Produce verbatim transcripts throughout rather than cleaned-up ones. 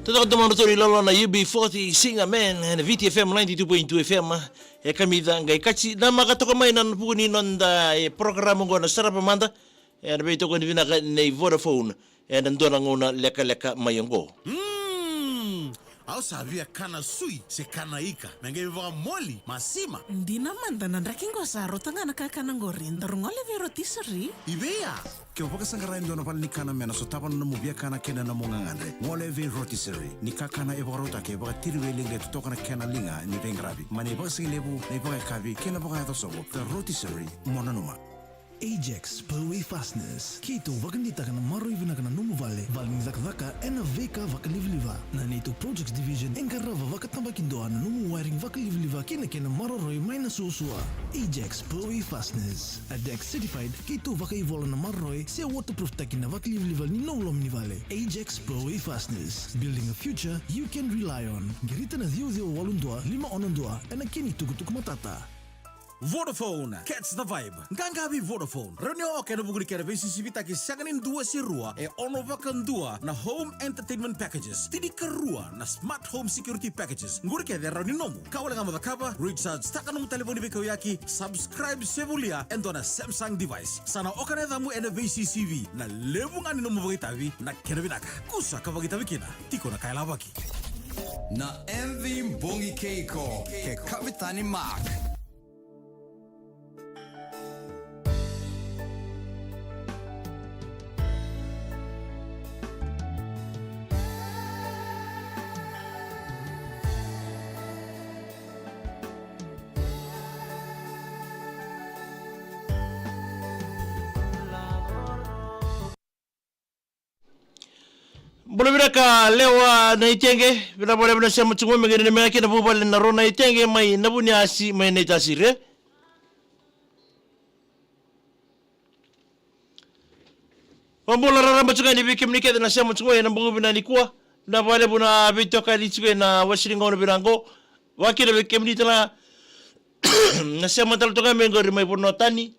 Totoka tu mada tu ni lolo na U B forty Singer Man, ena Viti F M ninety-two point two F M. E kamica qai kati na maka toka mai na vuku ni noda e porokaramu oqo na Sarava Mada. Ena veitokoni vinaka nei Vodafone. Ena dua na gauna lekaleka mai oqo. Mm, au sa via kana sui se kana ika. Me qai vakamoli, masima. Dina mada na draki qo sa rauta ga na kakana qori. Daru gole vei rotisserie. I vei ya? Ke o vakasaqara e dua na vale ni kana me na sotava na nomu viakana kei na nomu gagadre, gole vei rotisserie. Ni kakana e vakarautaki e vakatiri vei liga e totoka na kena liga ni veiqaravi. Mai na ivakasigalevu, na ivakayakavi kei na vakayaco sovo, the rotisserie mo nanuma. Ajax Power Fasteners. Keitou vakadeitaka na maroroi vinaka na nomu vale, vale ni cakacaka, ena veika vakalivaliva. Na neitou Projects Division e qarava vakatabakidua na nomu wiring vakalivaliva kei na kena maroroi mai na suasua. Ajax Power Fasteners. A Dex certified, keitou vakaivola na maroroi se waterproof taki na vakalivaliva ni nomu loma ni vale. Ajax Power Fasteners. Building a future you can rely on. Qirita na ciwa ciwa walu dua lima ono dua ena kena itukutuku matata. Vodafone, catch the vibe. Qaqa vei Vodafone. Rawa ni o oka ena vuku ni kena veisisivitaki sega ni dua se rua, e ono vakadua na home entertainment packages, tinikarua na smart home security packages. Qori kece e rawa ni nomu. Ka wale ga mo cakava, recharge taka nomu talevoni veikauyaki, subscribe se volia e dua na Samsung device. Sa na oka na yacamu ena veisisivi, na levu ga ni nomu vakaitavi, na kena vinaka. Kusa ka vakaitavi kina, tiko na ka e lavaki. Na M V Bogi Keiko, kei Kavetani Mark. Bula vinaka Lewa Naitege, vinaka vakalevu na sema tiko mai, me qai nanumi ga kina vuvale na Ro Naitege mai Navuniasi mai Naitasiri. Vakabula raraba tiko yani vei kemuni kece na sema tiko mai ena bogi vinaka nikua. Vinaka vakalevu na veitokani tiko ena wasi ni gauna vinaka qo. Vakakina vei kemuni tale ga na sema tale toka mai qori mai vanua tani.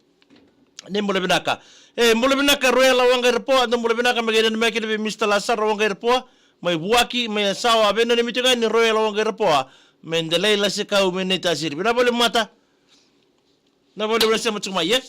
Ni bula vinaka. E, bula vinaka Royal Waqairapoa, dou bula vinaka, me qai nanumi kina vei Mister Lasaro Waqairapoa mai Vuaki, mai Yasawa, veinanumi tiko ga ni Royal Waqairapoa mai Delai Lasekau mai Naitasiri. Vinaka vakalevu mata. Vinaka vakalevu na sema tiko mai, e.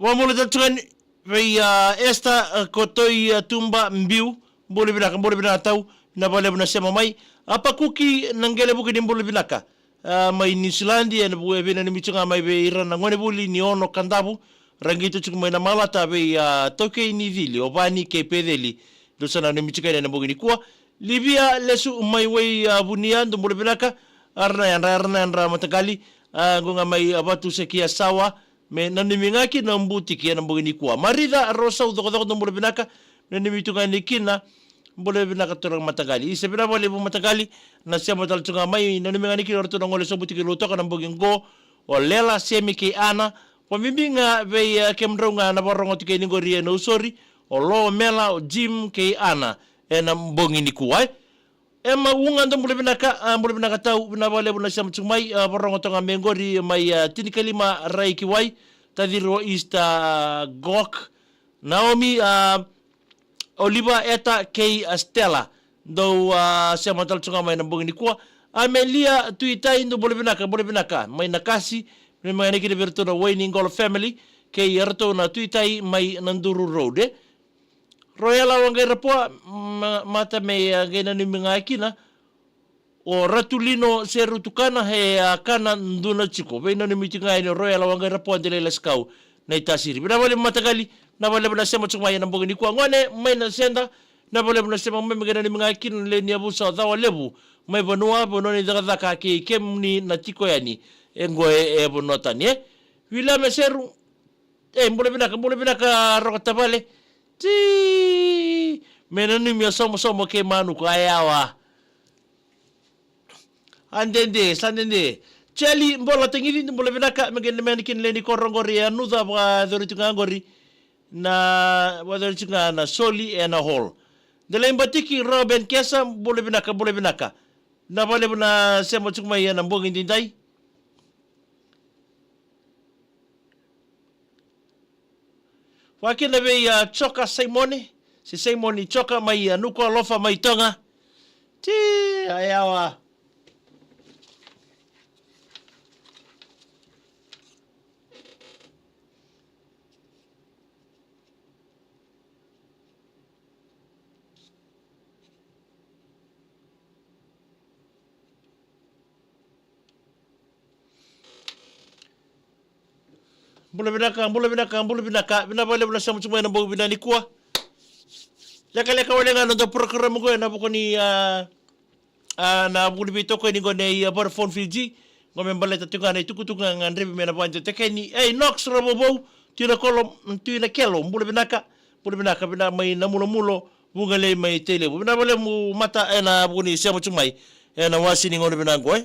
Vakabula tale tiko yani vei, a, Esther, a, Kotoi, a, Tuba Biu, bula vinaka, bula vinaka tau, vinaka vakalevu na sema mai. A, Pakuki na Qelevuki ni bula vinaka. A, mai Niusiladi, ena vu-, e veinanumi tiko ga mai vei ira na gonevuli ni Ono Kadavu, ra qito tiko mai Namalata vei, a, Taukei ni Cili, o Vani kei Peceli, dou sa nanumi tiko yani ena bogi nikua. Livia Lesu mai Wai, a, Vunia, dou bula vinaka. Ara na yadra, ara na yadra mataqali, a, qo ga mai, a, Vatusa ki Yasawa, me nanumi ga kina o Butiki ena bogi nikua. Marica Rosau Cokocoko, dou bula vinaka, nanumi tu ga yani kina, bula vinaka turaga mataqali. Isa, vinaka vakalevu mataqali na sema tale tu ga mai, nanumi ga yani kina o ratou na gole sobu tiko i Lautoka na bogi qo, o Lela, Semi kei Ana, vakabibi ga vei, e, kemudrau ga na vakarorogo tiko yani qori e Nausori, o Lo, Mela, o Jim kei Ana, ena bogi nikua, e. Ema Uga, dou bula vinaka, a, bula vinaka tau, vinaka vakalevu na sema tiko mai, a, vakarorogo toka ga mai qori mai, a, Tinikalima Raikiwai, taciri o Easter Gok, Naomi, a, Oliva, Eta kei, a, Stella, dou, a, sema tale tiko ga mai na bogi nikua. Amelia Tuitai, dou bula vinaka, bula vinaka mai Nakasi, me mai yani kina vei iratou na Wainiqolo family kei iratou na Tuitai mai Naduru Road, e. Royal Waqairapoa, ma-, mata me, a, qai nanumi ga kina o Ratulino Seru Tukana, e, a, kana duna tiko. Veinanumi tiko ga yani o Royal Waqairapoa, Delai Lasekau, Naitasiri. Vinaka vakalevu mataqali, vinaka vakalevu na sema tiko mai ena bogi nikua. Gone mai Naseda, vinaka vakalevu na sema mai, me qai nanumi ga kina na lewe ni yavusa o Cawalevu mai Vanua, vanua ni cakacaka kei kemuni na tiko yani e qo e, e vanua tani, e. Vila Meseru, e, bula vinaka, bula vinaka Roko Tavale. Ti, me nanumi a somosomo kei Manuku, a yawa. A dede, sa dede. Charlie Bola Tagici, bula vinaka, me qai nanumi yani kina na lewe ni koro qori e Yanuca, vakayacori tu ga qori na, vakayacori tu ga na soli ena hall. Delai Batiki, Roben Kesa, bula vinaka, bula vinaka. Vinaka vakalevu na sema tiko mai ena bogi edaidai. Vakakina vei, a, Joka Saimoni, se Saimoni Joka mai, a, Nukualofa mai Toga. Ti, a yawa. Bula vinaka, bula vinaka, bula vinaka. Vinaka vakalevu na sema tiko mai ena bogi vinaka nikua. Lekaleka wale ga na noda program qo ena vuku ni, a, a, na vuku ni veitokoni qo nei, a, Vodafone Fiji. Qo me baleta tiko ga na itukutuku ga gadrevi me na vakadewataki. Ei, Knox Ravouvou, Tui Nakolo, Tui Nakelo, bula vinaka, bula vinaka, vinaka mai Namulamulo, Vugalei mai Tailevu. Vinaka vakalevu Mata ena vuku ni sema tiko mai ena wasi ni gauna vinaka qo, e.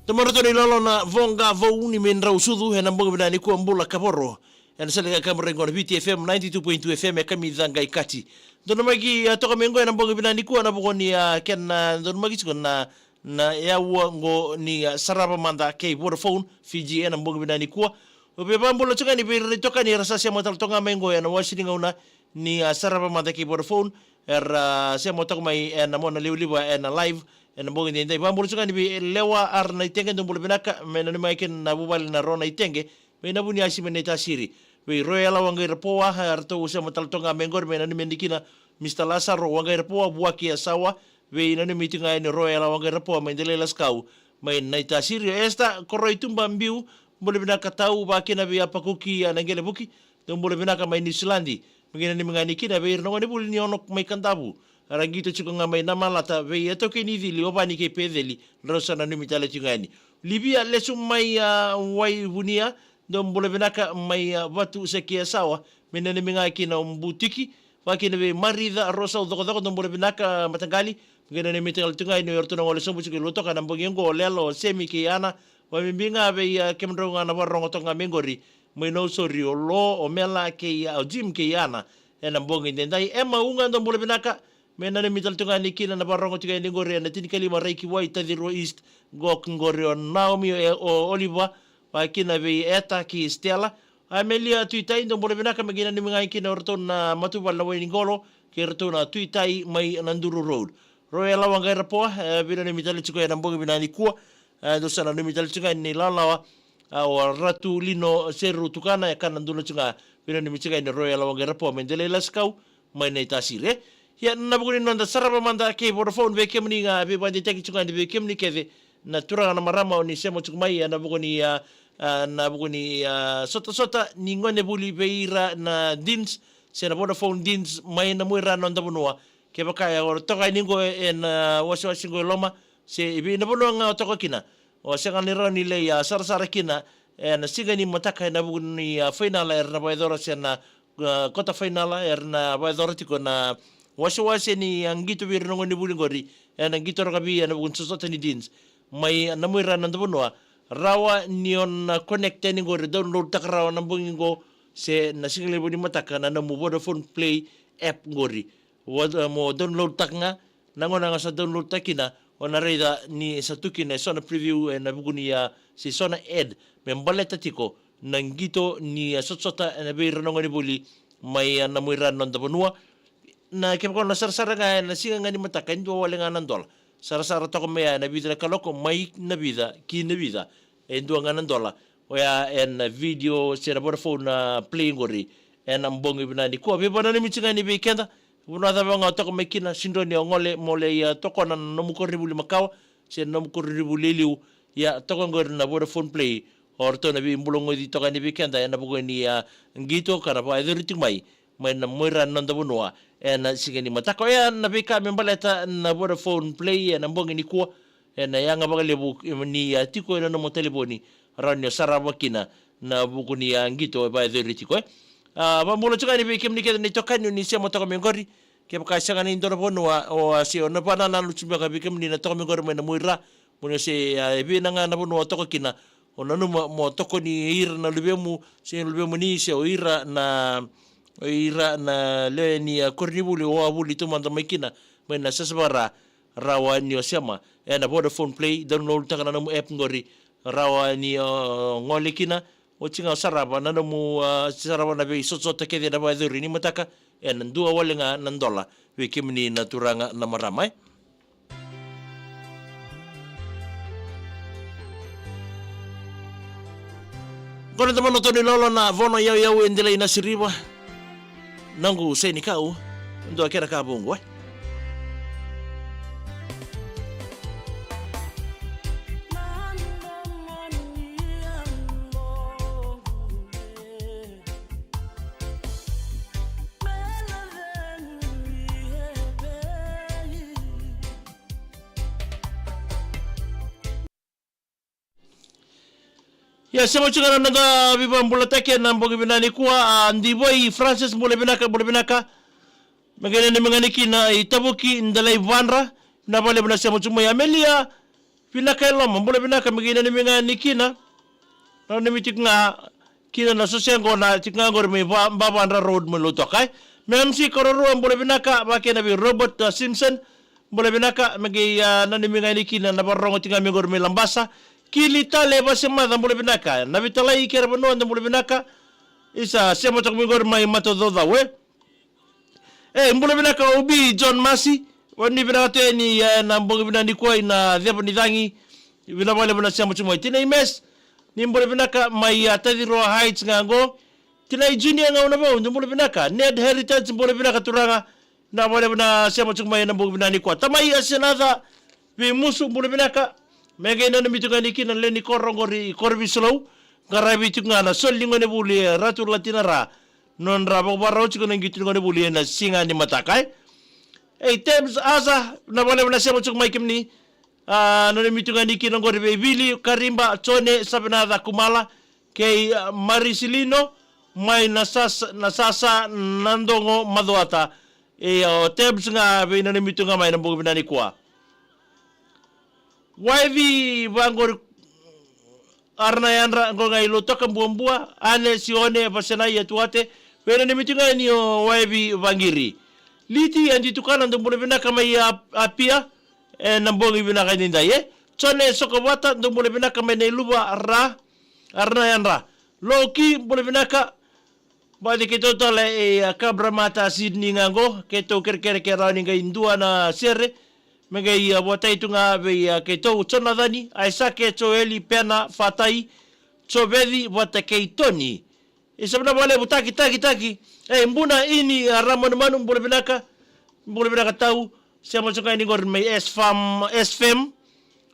Tamara toni lolo na voqa vou ni me drau sucu ena bogi vinaka nikua, bula kavoro. Ena sala ka kamera qo na Viti F M ninety-two point two F M e kamica qai kati. Donumaki, a, toka mai qo ena bogi vinaka nikua ena vuku ni, a, kena, a, donumaki tiko na, na yaua qo ni, a, sarava mada kei Vodafone Fiji ena bogi vinaka nikua. Au via vakabula tiko ga yani vei ira na itokani era sa sema tale toka ga mai qo ena wasi ni gauna ni, a, sarava mada kei Vodafone. Era, a, sema toka mai ena mona livaliva ena live ena bogi edaidai. Vakabula tiko ga yani vei Lewa Arnaitege, dou bula vinaka, me nanumi ga kina na vuvale na Ro Naitege mai Navuniasi mai Naitasiri. Vei Royal Waqairapoa, a, eratou sema tale toka ga mai qori, me nanumi yani kina Mister Lasaro Waqairapoa, Vuaki Yasawa, vei nanumi tiko ga yani Royal Waqairapoa mai Delailasikau mai Naitasiri. Esta Koroituba Biu, bula vinaka tau, vakakina vei Apakuki, a, Naqelevuki, dou bula vinaka mai Niusiladi. Me qai nanumi ga yani kina vei ira na gonevuli ni Ono mai Kadavu. Era qito tiko ga mai Namalata, vei Etoke ni Cili, Ovani kei Peceli, drau sa nanumi tale tiko ga yani. Livia Lesu mai, a, Waivunia, dou bula vinaka mai, a, Vatu Seki Yasawa, me nanumi ga kina o Butiki, vakakina vei Marica Rosau Cokocoko, dou bula vinaka mataqali, me qai nanumi tale tiko ga yani o iratou na gole sobu tiko i Lautoka ena bogi qo, o Lelo, o Semi kei Ana, vakabibi ga vei, a, kemudrau ga na vakarorogo toka ga mai qori, mai Nausori, o Lo, o Mela kei, a, o Jim kei Ana, ena bogi edaidai. Ema Uga, dou bula vinaka, me nanumi tale tiko ga yani kina na vakarorogo tiko yani qori ena tinikalima Raikiwai, Tacirua East, qo qori o Naomi, o, o Oliva, vakakina vei Eta kei Stella. Amelia Tuitai, dou bula vinaka, me qai nanumi ga kina o ratou na matavuvale na Wainiqolo kei ratou na Tuitai mai Naduru Road. Royal Waqairapoa, e, veinanumi tale tiko ena bogi vinaka nikua. E, dou sa nanumi tale tiko ga yani Lawalawa, a, o Ratu Lino Seru Tukana, e kana dua na tiko ga, veinanumi tiko ga yani Royal Waqairapoa mai Delailasikau mai Naitasiri. Ia, na vuku ni noda sarava mada kei Vodafone, vei kemuni ga, veivakadeitaki tiko ga yani vei kemuni kece na turaga na marama o ni sema tiko mai, ena vuku ni, a, a, na vuku ni, a, sotasota ni gonevuli vei ira na Deans se na Vodafone Deans mai Namuira, noda vanua. Kevaka e o toka yani qo ena wasewase qo e loma, se i vei na vanua ga o toka kina, o sega ni rawa ni lai, a, sarasara kina ena siga ni mataka ena vuku ni, a, fainala era na vakayacora, se na, a, kota fainala era na vakayacora tiko na wasewase ni, a, qito vei ira na gonevuli qori, ena qito rakavi ena vuku ni sotasota ni Deans mai Namuira, noda vanua. Rawa ni o na connect yani qori, download taka rawa na bogi qo, se na siga levu ni mataka, na nomu Vodafone Play app qori. Wa-, mo download taka ga, na gauna ga sa download taka kina, o na raica ni sa tu kina eso na preview ena vuku ni, a, se so na ad me baleta tiko na qito ni, a, sotasota ena vei ira na gonevuli mai, a, Namuira, noda vanua. Na kevaka o na sarasara ga ena siga ga ni mataka, e dua wale ga na dola. Sarasara toka mai ya ena vica na kaloko, mai na vica ki na vica, e dua ga na dola. Oya ena video se na Vodafone, a, Play qori ena bogi vinaka nikua. Veivakananumi tiko ga yani vei keda, vanua cava ga o toka mai kina, sidroni o gole mo lai, a, tokona na nomu koronivuli makawa se na nomu koronivuli e liu, Ia, toka qori na Vodafone Play, o ratou na veibulagoci toka yani vei keda ena vuku ni a qito ka na vakayacori tiko mai mai na Muaira na noda vanua ena siga ni mataka. Oya na veika me baleta na Vodafone Play ena bogi nikua, ena yaga vakalevu ni a tiko ena nomu talevoni, rawa ni o sarava kina na vuku ni a qito e vakayacori tiko e. A, vakabula tiko yani vei kemuni kece na itokani o ni sema toka mai qori. Kevaka e sega ni dua na vanua o a se o na vanananu tiko beka vei kemuni na toka mai qori mai na Muaira, mo ni o se a e vei na ga na vanua o toka kina, o nanuma mo tokoni ira na luvemu, se luvemuni se o ira na, o ira na lewe ni a koronivuli o a vuli taumada mai kina mai na sasavara, rawa ni o sema ena Vodafone Play, download taka na nomu app qori, rawa ni o gole kina, oti ga o sarava na nomu a sarava na veisotasota kece na vakayacori ni mataka, ena dua wale ga na dola vei kemuni na turaga na marama e. Qo na tamana toni lolo na vono yauyau e delai na siriva. Noqu senikau, dua kena ka vuqu e. Ia, sema tiko na noda veivakabulataki ena bogi vinaka nikua, a, Divoi Francis, bula vinaka, bula vinaka. Me qai nanumi ga ni kina i Tavuki, Delai Vadra, na vakalevu na sema tiko mai. Amelia, vinaka e loma, bula vinaka, me qai nanumi ga ni kina. Nanumi tiko ga kina na soso yaqona tiko ga qori mai Va-, Bavadra Road mai Lautoka e. Me M C Kororua, bula vinaka, vakakina vei Robert, a, Simpson, bula vinaka, me qai, a, nanumi ga ni kina na vakarorogo tiko ga mai qori mai Labasa. Kili Tale Vasemaca, bula vinaka. Navitalai Kerevanua, da bula vinaka. Isa, sema toka mai qori mai Matacaucau e. E, bula vinaka Obi John Masi. Vani vinaka tu yani, e, na bogi vinaka nikua ina ceva ni cagi. Vinaka vakalevu na sema tiko mai. Tinai Mes, ni bula vinaka mai, a, Taciroa Heights ga qo. Tinai Junior Gaunavou, ni bula vinaka. Ned Heritage, bula vinaka turaga. Vinaka vakalevu na sema tiko mai ena bogi vinaka nikua. Tamai Asenaca Veimusu, bula vinaka. Me qai nanumi tiko ga ni kina na lewe ni koro qori i Korovisilou. Qaravi tiko ga na soli ni gonevuli e Ratu Latinara. Nodra vakavakarau tiko na qito ni gonevuli ena siga ni mataka e. Ei, Tebs Asa, vinaka vakalevu na sema tiko mai kemuni. A, nanumi tiko ga ni kina qori vei Vili Kariba, Jone Savenaca Kumala, kei, a, Marisilino, mai na sasa, na sasa, na dogo macuata. E, o Tebs ga vei nanumi tiko ga mai na bogi vinaka nikua. Waivi vaqori Arana Yadra, qo ga i Lautoka Buabua, Ane Sione Vasenai Atuate, vei nanumi tiko ga ni o Waivi Vaqiri. Liti Adi Tukana, dou bula vinaka mai a, Apia, ena bogi vinaka edaidai e. Jone Sokovata, dou bula vinaka mai Nailuva Ra, Arana Yadra. Loki, bula vinaka, vata kei keitou tale e, a, Kabra Mata Sydney ga qo, keitou kerekere ke rawa ni qai dua na sere, me qai, a, votai tu ga vei, a, keitou Jonathan, Aisake, Joeli, Pena, Fatai, Joveci, vata kei Toni. Isa, vinaka vakalevu, taki, taki, taki. E, Buna Ini, a, Ramanumanu, bula vinaka. Bula vinaka tau. Sema tiko ga yani qori mai S F M, S F M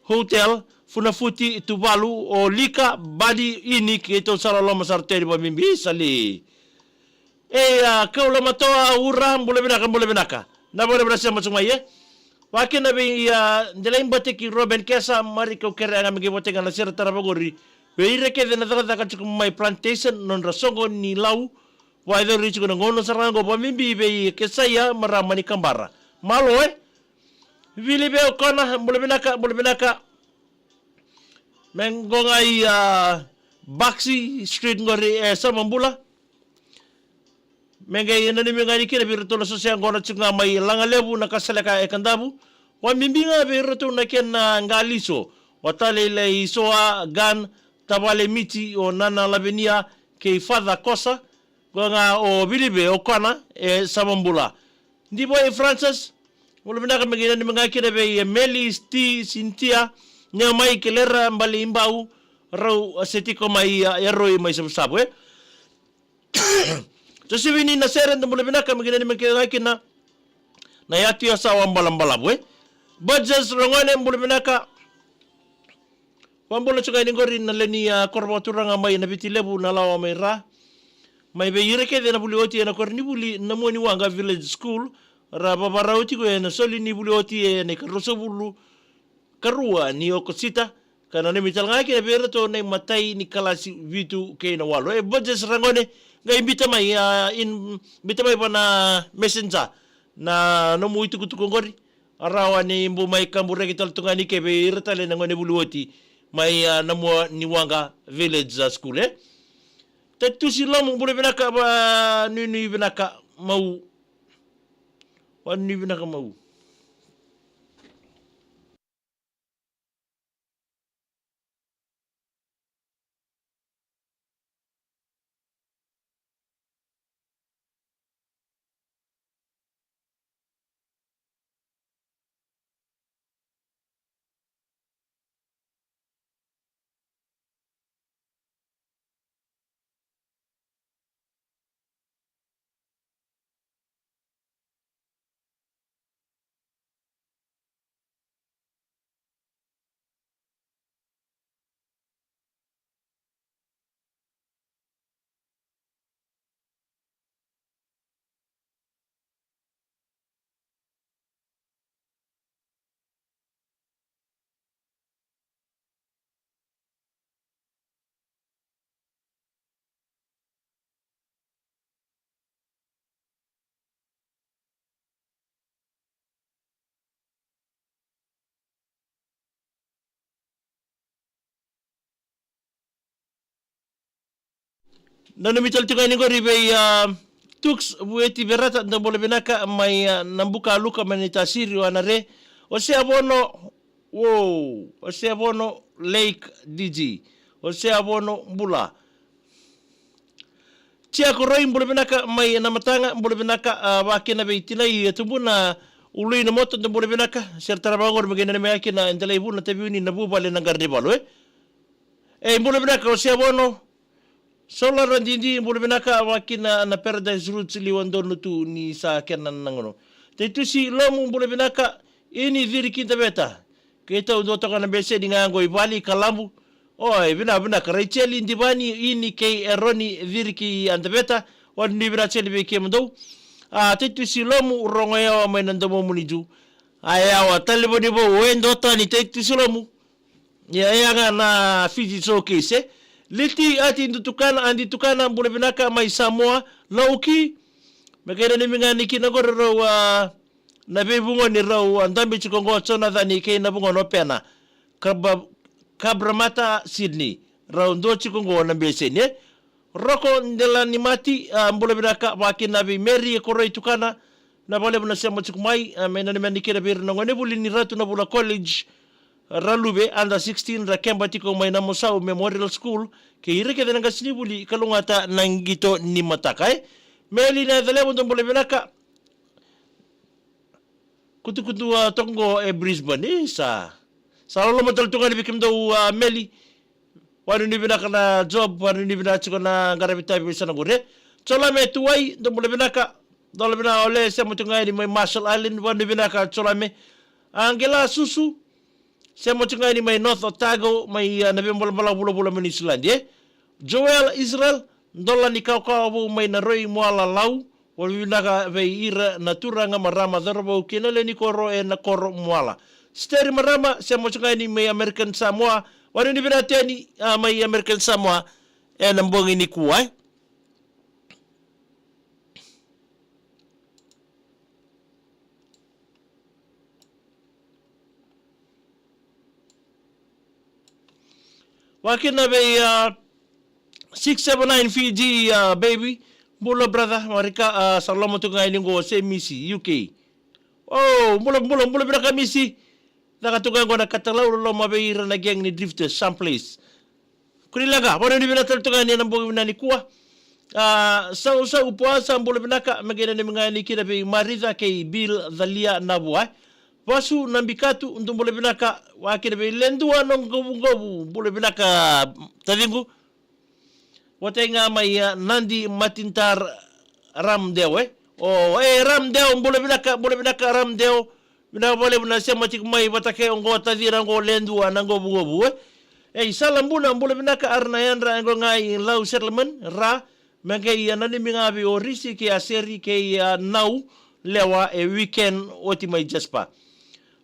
Hotel, Funafuti, Tuvalu, o Lika, Badi, Ini, keitou sa loloma sara tu yani vakabibi, sali. E, a, Kaulamatoa, Ura, bula vinaka, bula vinaka. Vinaka vakalevu na sema tiko mai e. Vakakina vei, a, Delai Bateki, Roben Kesa, Mari Kaukere, ga me qai votaki ga na sere tarava qori. Vei ira kece na cakacaka tiko mai Plantation, nodra soqo ni Lau, vakayacori tiko na gauna sara ga qo, vakabibi vei Kesaia, marama ni Kabara. Malo e. Vili vei Okona, bula vinaka, bula vinaka. Me qo ga i, a, Baxi Street qori e Samabula. Me qai nanumi ga ni kina vei iratou na soso yaqona tiko ga mai Lagalevu, Nakasaleka, e Kadavu. Vakabibi ga vei iratou na kena qaliso, o Taleilai Soa, Gan, Tavale Miti, o Nana Lavenia, kei Father Kosa. Qo ga o Vilive Okona e Samabula. Divoi Francis, bula vinaka, me qai nanumi ga kina vei Meli, Sti, Sintia, Neomai, Kelera, Bale Ibau, rau se tiko mai, a, Yaroi mai Savusavu e. Josivini Nasere, dou bula vinaka, me qai nanumi ga kina na yatu Yasawa Balabalavu e. Burgess Rogone, bula vinaka. Vabula tiko ga yani qori na lewe ni, a, koro vakaturaga mai na Viti Levu na lawa mai Ra. Mai vei ira kece na vuli oti ena koronivuli na Muaniwaqa Village School. Ra vavarau tiko ena soli ni vuli oti ena ikaruasagavulu karua ni Okosita. Ka nanumi tale ga kina vei iratou na imatai ni kalasi vitu kei na walu. E Burgess Ragone, qai biuta mai, a, in, biuta mai vua na messenger na nomu itukutuku qori. A rawa ni bau mai kaburaki tale tu ga yani ke vei ira tale na gone vuli oti mai, a, na Muaniwaqa Village, a, School, e. Tatusi Lomu, bula vinaka, vanuinui vinaka mau. Vanuinui vinaka mau. Nanumi tale tiko yani qori vei, a, Tux Vueti Verata, dou bula vinaka mai, a, Nabukaluka mai Naitasiri, o Anare. O Seavono, wow, o Seavono Lake D G. O Seavono bula. Tia Koroi, bula vinaka mai Namataga, bula vinaka, a, vakina vei tinai e tubu na Ului na moto, dou bula vinaka. Sera tara vaqori me qai nanumi kina e Delaivu na Taveuni na vuvale na Qaranivalu, e. E, bula vinaka o Seavono. Solara Didi, bula vinaka, vakina na Paradise Roots liwa donu tu ni sa kena na gauna. Taitusi Lomu, bula vinaka, Ini Ciriki Daveta. Keitou dua toka na beseni ga qo i Vale i Kalabu. Oi, vinaka, vinaka. Raicheli Divani, Ini kei Eroni Ciriki a Daveta. Vanuinui vinaka tale vei kemudou. A, Taitusi Lomu, rogo yawa mai na domomuni ju. A yawa, talevoni vou, e dua tani Taitusi Lomu. Ia, ia ga na Fiji Showcase, e. Liti Ati Dutukana, Adi Tukana, bula vinaka mai Samoa, Lauki. Me qai nanumi ga yani kina qori rau, a, na veivugoni rau, a, dabe tiko qo Jonathan kei na vugona o Pena. Kabra-, Kabramata Sydney. Rau dua tiko qo na beseni, e. Roko Delanimati, a, bula vinaka, vakina vei Mary e Koroi Tukana, na vakalevu na sema tiko mai, a, me nanumi yani kina vei ira na gonevuli ni Ratu Navula College, Raluve, under sixteen, ra keba tiko mai Namusau Memorial School, kei ira kece na qasenivuli, kalougata na qito ni mataka, e. Meli na Yacalevu, dou bula vinaka. Kutukutu, a, toka qo e Brisbane, e, sa. Sa loloma tale tu ga yani vei kemudou, a, Meli. Vanuinui vinaka na Job, vanuinui vinaka tiko na qaravi tavi vei sana qori. Jolame Tuwai, dou bula vinaka. Dola vinaka Ole, sema tu ga yani mai Marshall Island, vanuinui vinaka Jolame. Angela Susu, sema tu ga yani mai North Otago, mai, a, na veibalabala vulavula mai Niusiladi, e. Joel Israel, dola ni kawakawa vou mai na Roi Muala Lau, vanuinui vinaka vei ira na turaga, marama, cauravou kei na lewe ni koro ena koro Muala. Steri Marama, sema tu ga yani mai American Samoa, vanuinui vinaka tale yani, a, mai American Samoa, ena bogi nikua, e. Vakina vei, a, six seven nine Fiji, a, baby. Bula brother, Marika, a, sa loma tu ga yani qo se Misi, U K. O, bula, bula, bula vinaka Misi. Caka tu ga qo na katalau, loloma vei ira na gang ni drifters, someplace. Kuri laga, vanuinui vinaka tale tu ga yani ena bogi vinaka nikua. A, Sau, Sau Poasa, bula vinaka, me qai nanumi ga yani kina vei Marica kei Bill Calia Navua. Vasu Nabikatu, dou bula vinaka, vakina vei Ledua na Qovuqovu, bula vinaka, taciqu. Vata ga mai, a, Nadi Matintar Ramdeo, e. O, e, Ramdeo, bula vinaka, bula vinaka, Ramdeo. Vinaka vakalevu na sema tiko mai vata kei au qo, tacina qo, Ledua na Qovuqovu, e. Ei, Sala Buna, bula vinaka, ara na yadra e qo ga i Lau Settlement, ra, me qai a nanumi ga vei o Risi kei a Seri kei a Nau, lewa e weekend oti mai Jasper.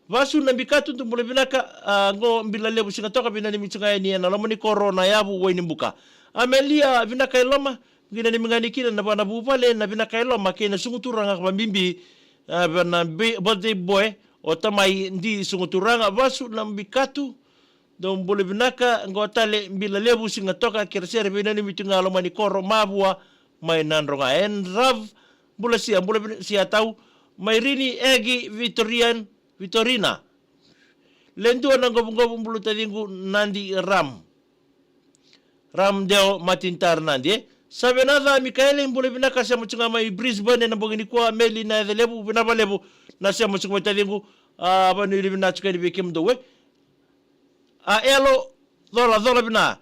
Vasu Nabikatu, dou bula vinaka, a, qo Bila Levu Sigatoka, veinanumi tu ga yani ena loma ni koro na yavu Wainibuka. Amelia Vinaka e loma, qai nanumi ga ni kina na vana vuvale, na vinaka e loma, kei na sugu turaga ka vabibi, a, vana bi-, birthday boy, o tamai di sugu turaga, Vasu Nabikatu, dou bula vinaka, qo tale Bila Levu Sigatoka, keresere veinanumi tu ga loma ni koro, mavua, mai Nadroga. En Rav, bula sia, bula vin-, sia tau, mai Rini Egi Vitorian, Vitorina. Ledua na qovuqovu bula taciqu Nadi Ram. Ram Deo Martin Tar Nadi, e. Savenaca Mikaele, bula vinaka, sema tu ga mai Brisbane ena bogi nikua, Meli na yaca levu, vinaka vakalevu, na sema tu ga mai taciqu, a, vanua ili vinaka tu ga yani vei kemudou, e. A Elo, cola, cola vina.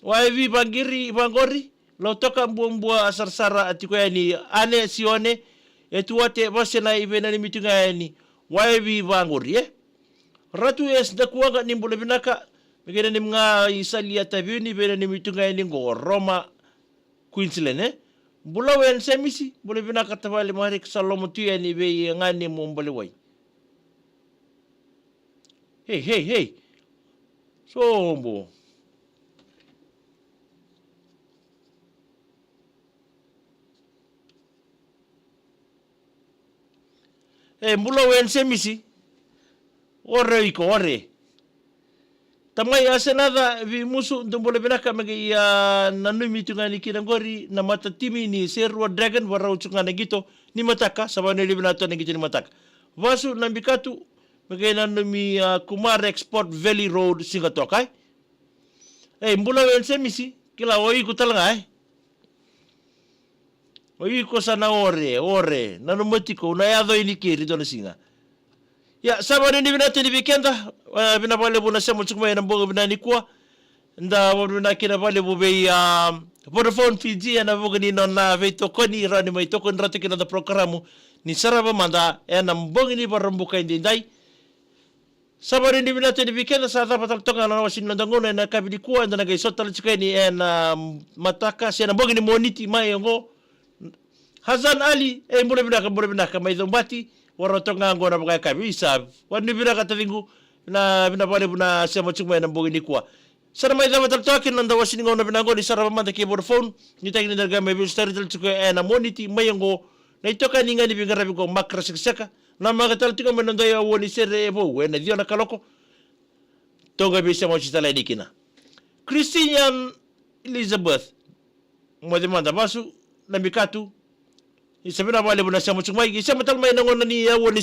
Wa e vi vaqiri, vaqori. Lautoka buabua a sarasara a tiko yani Ane, Sione. E tuate, vasena i veinanumi tu ga yani. Wa e vi vaqori, e. Ratu S Dakuaga ni bula vinaka. Me kei nanumi ga i Salia Taviuni, veinanumi tu ga yani qo Roma, Queensland, e. Bula Wen Semisi, bula vinaka tavale Marik Salomo tu yani vei gane mo balewai. Hei, hei, hei. Sobo. E, bula Wen Semisi. Ore iko, ore. Tamai Asenaca Vimusu, dou bula vinaka, me qai a nanumi tu ga ni kina qori na matatimi ni Serua Dragon, varau tu ga na qito ni mataka, sa vanua ili vinaka tu na qito ni mataka. Vasu Nabikatu, me qai nanumi a Kumar Export Valley Road, Sigatoka, e. Ei, bula Wen Semisi, kila o iko tale ga, e. O iko sa na ore, ore, nanuma tiko, na yaco ini keri dua na siga. Ia, sa vanua ni vinaka tu yani vei keda, e, vinaka vakalevu na sema tu ga mai ena bogi vinaka nikua. Da vakavinavinaka kina vakalevu vei, a, Vodafone Fiji, ena vuku ni nona veitokoni, rawa ni mai tokoni ratou kina noda porokaramu, ni sarava mada, ena bogi ni Vakaraubuka edaidai. Sa vanua ni vinaka tu yani vei keda, sa cava tale toka na wasi ni noda gauna ena yakavi nikua, eda na qai sota tale tiko yani ena mataka, se na bogi ni Moniti mai oqo. Hazan Ali, e bula vinaka, bula vinaka, mai Cobati, varau toka ga oqo na vakayakavi, isa, vanua ni vinaka taciqu, na vinaka vakalevu na sema tu mai ena bogi nikua. Sa na mai cava tale toka kina noda wasi ni gauna vinaka oqo ni sarava mada kei Vodafone, ni taki ni da qai mai veisotari tale tiko ena Moniti mai oqo, na itokani ga ni veiqaravi qo Makra Sekaseka, na maka tale tiko mai noda aua ni sere e vou, ena ciwa na kaloko, toka veisema oti tale yani kina. Christian Elizabeth, moce mada Vasu Nabikatu, isa vinaka vakalevu na sema tu mai, isa sema tale mai na gauna ni aua ni